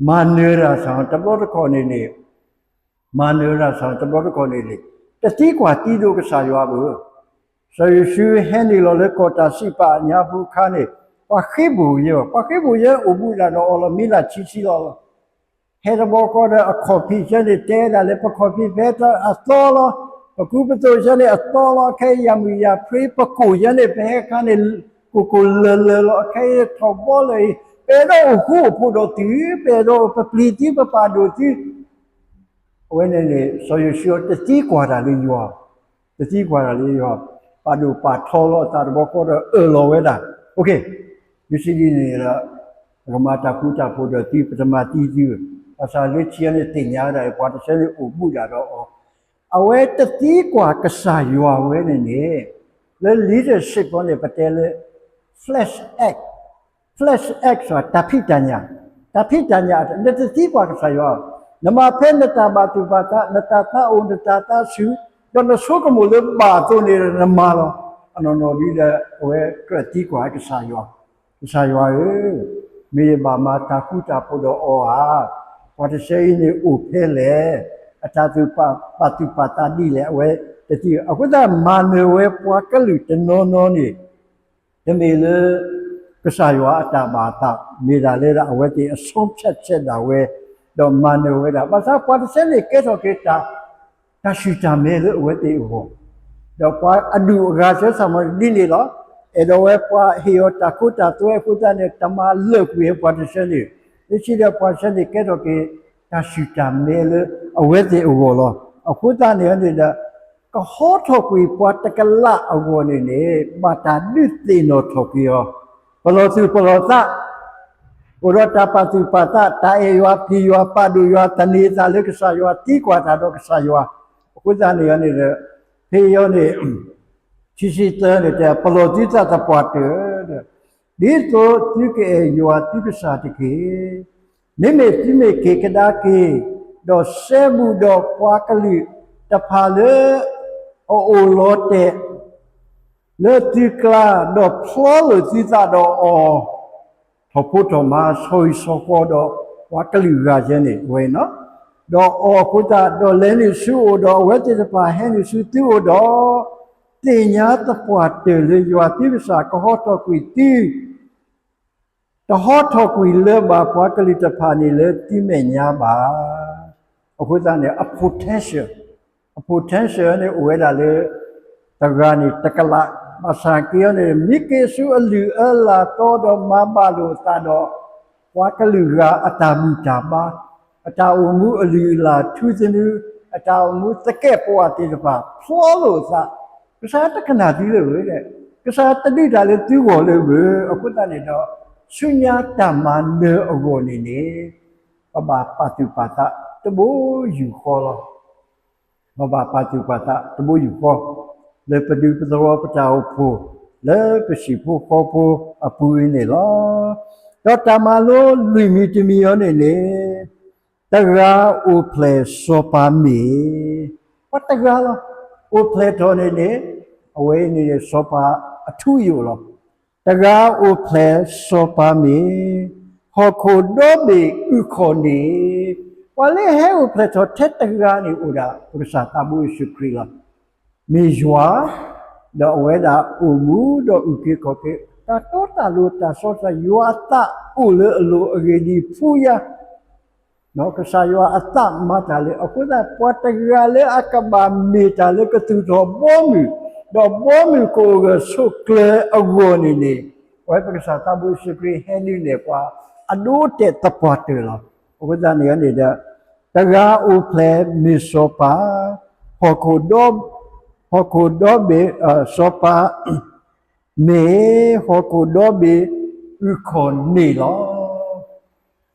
မၤနၢၤတၢ်ဆၣ်တဘျီတခီၣ်န့ၣ်န့ၣ် မၤနၢၤတၢ်ဆၣ်တဘျီတခီၣ်န့ၣ်န့ၣ် တသံကွၢ်သံဒိးကစၢ်ယွၤဘၣ်. စီၤယိၤၡူဟဲနုာ်လီၤလၢကီၢ်တၢ်စံးပာ်အညါပူၤအခါန့ၣ် ပှၤဃ့ဘိၣ်ယဲ, ပှၤဃ့ဘိၣ်ယဲအိၣ်ဘူးဒၣ်ဒီးအီၤလီၤ မံလၢ်ဆံဆံလီၤလီၤ. ဟဲတဘျီဃီဒီးအခီၣ်ဖံးယဲန့ၣ် တဲဒၣ်လၢပခီၣ်ဖံးဖဲအသီလီၤ, ပကူပသိးယဲန့ၣ်အသီလီၤ, ခဲအံၤယၤမုာ်ယၤဖှ့ ပကိၢ်ယဲန့ၣ် ပဟဲအခါန့ၣ် ကိၢ်ကိၢ်လၢၤလၢၤလီၤ, ခဲအံၤထီၣ်ဘီလၢအံၤ ပအဲၣ်ဒိးအိၣ်ဃူအိၣ်ဖိးဒီးသု, ပအဲၣ်ဒိးပပျံၤသု ပပာ်ဒိၣ်သု, အဝဲန့ၣ်န့ၣ် စီၤယိၤၡူတသံကွၢ်တၢ်လၢယွၤ, တသံကွၢ်တၢ်လၢယွၤ, ပာ်ဒိၣ်ပာ်ထီလီၤအသးတဘျီဃီဒီးအၢၣ်လီၤဝဲဒၣ်. အ့ မ့ၢ်စံးဒ်န့ၣ်ဒီး ပကမၤတၢ်ဃူတၢ်ဖိးဒီးသု ပတမၤသံသု, ဘၣ်ဆၣ်လၢခံန့ၣ်သ့ၣ်ညါဝဲဒၣ် ပှၤတဆၢန့ၣ်အိၣ်ဘူးဒၣ်ဒီးအီၤ, အဝဲတသံကွၢ်ကစၢ်ယွၤဝဲန့ၣ်န့ၣ် လၢ leadership န့ၣ် ပတဲလၢ flesh act, flesh act ဆိုတာ တၢ်ဖံးတၢ်ညၣ်, တၢ်ဖံးတၢ်ညၣ် နတသံကွၢ်ကစၢ်ယွၤ, နမၤဖဲနတၢ်ဘၣ်သူၣ်ဘၣ်သး, နတၢ်သးအိၣ် နတၢ်သးဆူၣ်, ဒီးနဆိကမိၣ်လၢဘၣ်အသိးန့ၣ်ဒီးနမၤလီၤ. အနီၢ်နီၢ်ဒ်ဒီး အဝဲကြၢးသံကွၢ်ကစၢ်ယွၤ, ကစၢ်ယွၤဧၢ, မ့ၢ်ယဘၣ်မၤတၢ်ဃူတၢ်ဖိးဒီးအီၤဧါ, ပှၤတဆၢအံၤန့ၣ်အိၣ်ဖဲလဲၣ်, အတၢ်သူၣ်ပာ်သူၣ်ပာ်သးဒ်လဲၣ်, အဝဲတသံ, အဃိသတးမၤနၢၤဝဲပှၤကလုာ်တနီၤနီၤန့ၣ် တမ့ၢ်လၢ ကစၢ်ယွၤအတၢ်ဘၣ်အသး, မ့ၢ်ဒၣ်လၢဒၣ်အဝဲသ့ၣ်အ ဆုံးဖြတ်ချက် ဒၣ်ဝဲ, ဒီးမၤနၢၤဝဲဒၣ်, ဘၣ်ဆၣ်ပှၤတဆၢန့ၣ်ကဲထီၣ်က့ၤ တၢ်ဆူၣ်တၢ်မဲလၢအဝဲသ့ၣ်အဂီၢ်, ဒီးပှၤအဒူၣ်အဂၤဆၢဆၣ်မီၤဒ်န့ၣ်လီၤ. အဲၣ်ဒိးဝဲပှၤဟ့ၣ်အီၤတၢ်ခိတၢ်သွဲအဃိသတးန့ၣ် တမၤလၢာ်ကွံာ်ဝဲပှၤတဆၢန့ၣ်, လၢခံဒီးပှၤတဆၢန့ၣ်ကဲထီၣ်က့ၤ တၢ်ဆူၣ်တၢ်မဲလၢအဝဲသ့ၣ်အဂီၢ်လီၤ. အဃိသတးန့ၣ်န့ၣ်ဒီး ကဟီထီၣ်ကွံာ်ပှၤတကလးအဂီၢ်န့ၣ်န့ၣ် ဘၣ်တၢ်ဒုးသ့ၣ်နီၣ်ထီၣ်က့ၤအီၤ, ပလီၢ်သူၣ်ပလီၢ်သး, အိၣ်ဒီးတၢ်ပာ်သူၣ်ပာ်သး, တၢ်အဲၣ်ယွၤပျံၤယွၤပာ်ဒိၣ်ယွၤ သန့ၤသးလၢကစၢ်ယွၤ သံကွၢ်တၢ်ဒီးကစၢ်ယွၤ, အဃိသတးန့ၣ်န့ၣ်ဒီး ဖဲအံၤန့ၣ် ခံဆံသၢန့ၣ်တဲ ပလီၢ်သုသးသပှၢ်တၢၢ်, ဒ်သိးသုကအဲၣ်ယွၤသုကစၢ်တက့ၢ်. မ့မ့ၢ်သုမ့ၢ်က့ၤကဒါက့ၤ, ဒီးစဲဘူးဒီးပှၤကလုာ်တဖၣ်လၢ အအိၣ်လီၤတဲာ် လၢသုကျါ, ဒီးဖျီလိာ်သုသးဒီးအီၤ, ထီၣ်ဖိထီၣ်မါ ဆီဟံၣ်ဆီဃီဒီးပှၤကလုာ်ဂၤယဲန့ၣ်ဝဲ, ဒီးအီၤအဃိသတး ဒီးလဲၤနုာ်ဆူအအိၣ်ဒီး အဝဲသ့ၣ်တဖၣ်ဟဲနုာ်ဆူသုအိၣ်ဒီး, သ့ၣ်ညါသပှၢ်တၢၢ်လၢယွၤသုကစၢ်ကဟီထီၣ်ကွံာ်သု တဟီထီၣ်ကွံာ်လၢၤဘၣ်ပှၤကလုာ်တဖၣ်န့ၣ်လၢသုမဲာ်ညါဘᣣ်. အဃိသတးန့ၣ် အ potential, အ potential န့ၣ်အိၣ်ဝဲဒၣ်လၢ တဂၤန့ၣ်တကလး, ဘၣ်ဆၣ်က့ၤအီၤန့ၣ် မ့ၢ်က့ၤဆူအလုၢ်အလၢ်တီဒီးမၤဘၣ်လိာ်အသးဒီး ပှၤကလုာ်ဂၤအတၢ်ဘူၣ်တၢ်ဘါ, အတၢ်အိၣ်မူအလုၢ်အလၢ်ထူသနူ, အတၢ်အိၣ်မူသကဲာ်ပဝးသ့ၣ်တဖၣ် ဖျီလိာ်အသး, ကစၢ်တကနၣ်သုလၢၤဝဲ, ကစၢ်တဒုးတၢ်လၢသုဂီၢ်လၢၤဝဲ, အဃိသတးန့ၣ်ဒီး ဆူညါတၢ်မၤနၢၤအဂီၢ်န့ၣ်န့ၣ် ပဘၣ်ပာ်သူၣ်ပာ်သးတဘိယူၢ်ဃီလီၤ. ပဘၣ်ပာ်သူၣ်ပာ်သးတဘိယူၢ်ဃီ လၢပဒူပသဝီပတၢ်အိၣ်ဖှိၣ် လၢပဟံၣ်ဖိဃီဖိအပူၤအံၤန့ၣ်လီၤ. ဒီးတၢ်မၤလိလွံၢ်မံၤတမံၤအံၤန့ၣ်န့ၣ် တဂၤအိၣ်ဖျဲၣ်စီၤပၤမ့ၢ်, ပှၤတဂၤလီၤ. အိၣ်ဖျဲၣ်ထီၣ်န့ၣ်န့ၣ် အဝဲအံၤန့ၣ်န့ၣ် စီၤပၤအထူအယိာ်လီၤ. တဂၤအိၣ်ဖျဲၣ်စီၤပၤမ့ၢ်, ဟီၣ်ခိၣ်ဒီဘ့ၣ်အုၣ်ခီၣ်န့ၢ်, ပှၤလၢဟဲအိၣ်ဖျဲၣ်ထီၣ်ထဲတဂၤန့ၣ်အိၣ်ဒၣ် ပကစၢ်သးဘိယ့ၣ်ၡူးခရံာ်လီၤ. မ့ၢ်ယွၤ, ဒီးအဝဲဒၣ်အိၣ်မူဒီးအုၣ်က့ၤခီၣ်က့ၤ တၢ်တီတၢ်လိၤတၢ်စီဆှံ ယွၤအသးအိၣ်လၢအလိၤအဂ့ၢ်ဒ်အံၤ ဖှူယၤ ကစၢ်ယွၤအသးမၤတၢ်လၢ အဃိသတး ပှၤတဂၤလၢအကဘၣ်မ့ၢ်တၢ်လၢကသူၣ်ထီၣ်ဘီမုၢ်, ဒီးဘီမုၢ်ကအိၣ်ဂၢၢ်ဆိးကျၢၤအဂီၢ်န့ၣ်န့ၣ်, အဝဲပကစၢ်သးဘိယ့ၣ်ၡူးခရံာ်ဟဲနုာ်န့ၢ်ပှၤ အဒိအတဲာ်သပှၢ်တၢၢ်လီၤ. အဃိသတးန့ၣ်န့ၣ်ဒီး တဂၤအိၣ်ဖျဲၣ်မ့ၢ်စီၤပၤ, ဟီၣ်ခိၣ်ဒီ, ဟီၣ်ခိၣ်ဒီဘ့ၣ်, စီၤပၤ မ့ၢ်ဟီၣ်ခိၣ်ဒီဘ့ၣ်အုၣ်ခီၣ်န့ၢ်လီၤ.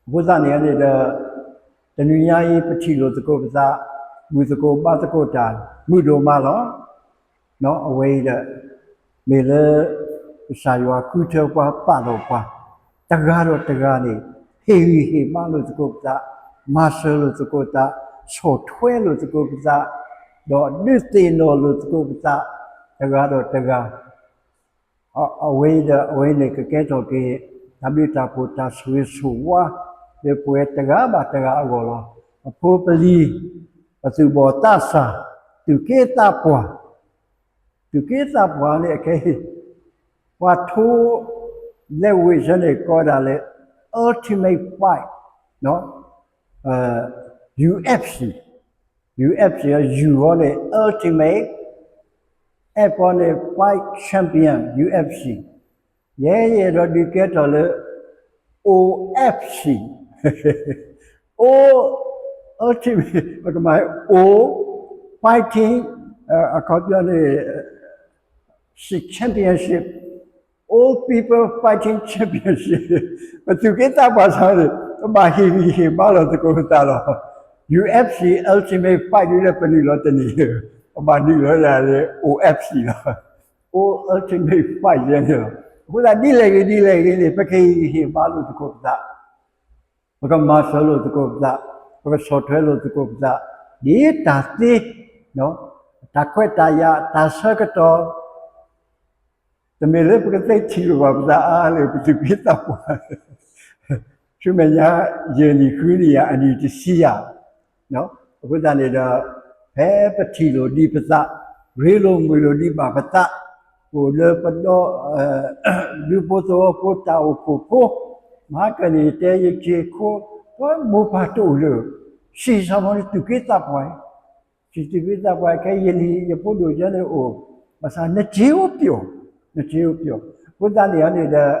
အဃိသတးန့ၣ်န့ၣ်ဒီး တနံၤညါအံၤပထံၣ်လိာ်သကိးပသး, ဘူၣ်သကိးဘါသကိးတၢ် မုာ်ဒိၣ်မးလီၤ. အဝဲအံၤဒီး မ့ၢ်လၢ ကစၢ်ယွၤဃုထၢပှၤပာ်လီၤပှၤ, တဂၤဒီးတဂၤန့ၣ် ဟ့ၣ်ဂံၢ်ဟ့ၣ်ဘါလိာ်သကိးပသး, မၤစၢၤလိာ်သကိးပသး, ဆီၣ်ထွဲလိာ်သကိးပသး, ဒီးဒုးသ့ၣ်နီၣ်လိာ်သကိးပသး, တဂၤဒီးတဂၤ အဝဲဒီးအဝဲန့ၣ်ကကဲထီၣ်က့ၤ တၢ်ဘျုးတၢ်ဖှိၣ်တၢ်ဆိၣ်ဂ့ၤဆိၣ်ဝါ လၢပဝဲတဂၤဘၣ်တဂၤအဂီၢ်လီၤ. ပဖိပလံၤ, ပသူၣ်ဘီၣ်သးစၢ်, သူၣ်က့သးပှၢ်, သူၣ်က့သးပှၢ်န့ၣ်အခဲအံၤ ပှၤထိ လၢဝ့ၢ်ဆၢန့ၣ်ကိးဒၣ်လၢ Ultimate Fight, UFC, UFC ယူၤဃီန့ၣ် Ultimate, F ဃီန့ၣ် Fight Champion UFC, ယဲယအဲၣ်ဒိးဒုးကဲထီၣ်လၢ OFC, O ultimate ပကမၤ old fighting အခီပညီန့ၣ် championship, old people fighting championship ပသူၣ်က့သးပှၢ်စ့ၢ်န့ၣ် ပဘၣ်ဟ့ၣ်ဂံၢ်ဟ့ၣ်ဘါလိာ်သကိးပသးလီၤ. U F C Ultimate Fight ဒ်လၢပနုာ်လီၤတနံၤ ပဘၣ်နုာ်လီၤဒၣ်လၢ O F C လီၤ. Old Ultimate Fight ယဲန့ၣ်လီၤ. အဃိသတးဒ်လဲၣ်ဂ့ၤဒ်လဲၣ်ဂ့ၤန့ၣ် ပကဟ့ၣ်ဂံၢ်ဟ့ၣ်ဘါလိာ်သကိးပသး ပကမၤစၢၤလိာ်သကိးပသး, ပကဆီၣ်ထွဲလိာ်သကိးပသး, ဒ်တၢ်သ့, တၢ်ခွဲးတၢ်ယာ်, တၢ်ဆၢကတီၢ်, တမ့ၢ်လၢပကသ့ထံၣ်လိာ်ဘၣ်ပသးအါလၢ ပသူၣ်က့သးပှၢ် ဆူမဲာ်ညါ ယဲၢ်နံၣ်ဃုနံၣ်ယၤ အနံၣ်တဆံယၤ အဃိသတးန့ၣ်ဒီး ဖဲပထံၣ်လိာ်ဒံးပသး, ရ့လိာ်မုာ်လိာ်ဒံးဘၣ်ပသး, အိၣ်လၢပဒီ ဒူဖိသဝီဖိတၢ်အိၣ်ဖှိၣ်ဖိ, မဟါကၢန့ၣ် တဲယက့ၤခိ ပမိၢ်ပၢ်တအိၣ်လၢ စံးစ့ၢ်ကီးန့ၣ် သူၣ်က့သးပှၢ်, စံးသူၣ်က့သးပှၢ် ခဲအံၤယလံၤယဖိဒိၣ်ယဲန့ၣ်အိၣ်, ဘၣ်ဆၣ်နစ့အိၣ်ပျီ, နစ့အိၣ်ပျီ, အဃိသတးန့ၣ်န့ၣ်ဒီး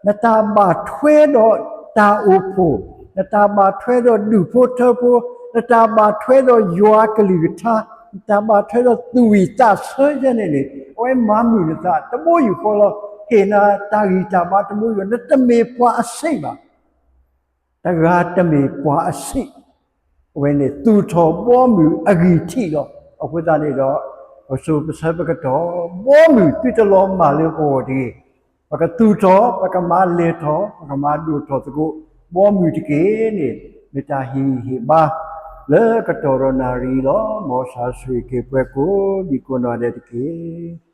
နတၢ်ဘၣ်ထွဲဒီးတၢ်အိၣ်ဖှိၣ်, နတၢ်ဘၣ်ထွဲဒီးဒူၣ်ဖိထၢဖိ, နတၢ်ဘၣ်ထွဲဒီးယွၤကလုၢ်ကထါ, နတၢ်ဘၣ်ထွဲဒီးသူၣ်ဝံၣ်သးဆၢယဲန့ၣ်န့ၣ် အဝဲမၤမုာ်နသးတဘိယူၢ်ဃီလီၤ. ဟ့ၣ်နၤတၢ်ဂံၢ်တၢ်ဘါတဘိယူၢ်, နတမ့ၢ်ပှၤအဆံးဘၣ် တဂၤတမ့ၢ်ပှၤအဆံး, အဝဲန့ၣ်သူၣ်ထီၣ်ဘီမုၢ်အဂံၢ်ထံးလီၤ. အဃိသတးန့ၣ်ဒီး ပစိၤပဆၢပကတီၢ် ဘီမုၢ်သုတလီၤမၢ်လၢပဂီၢ်တဂ့ၤ, ပကသူၣ်ထီၣ် ပကမၤလဲၢ်ထီၣ် ပကမၤဒိၣ်ထီၣ်သကိး ဘီမုၢ်တက့ၢ်န့ၣ် မ့ၢ်တၢ်ဟ့ၣ်ဂံၢ်ဟ့ၣ်ဘါ လၢကတီၢ်ဒီးနၣ်ရံၣ်လီၤ. မ်ကစၢ်ဆိၣ်ဂ့ၤက့ၤပှၤကိးဒံကိးနီၢ်ဒဲးတက့ၢ်.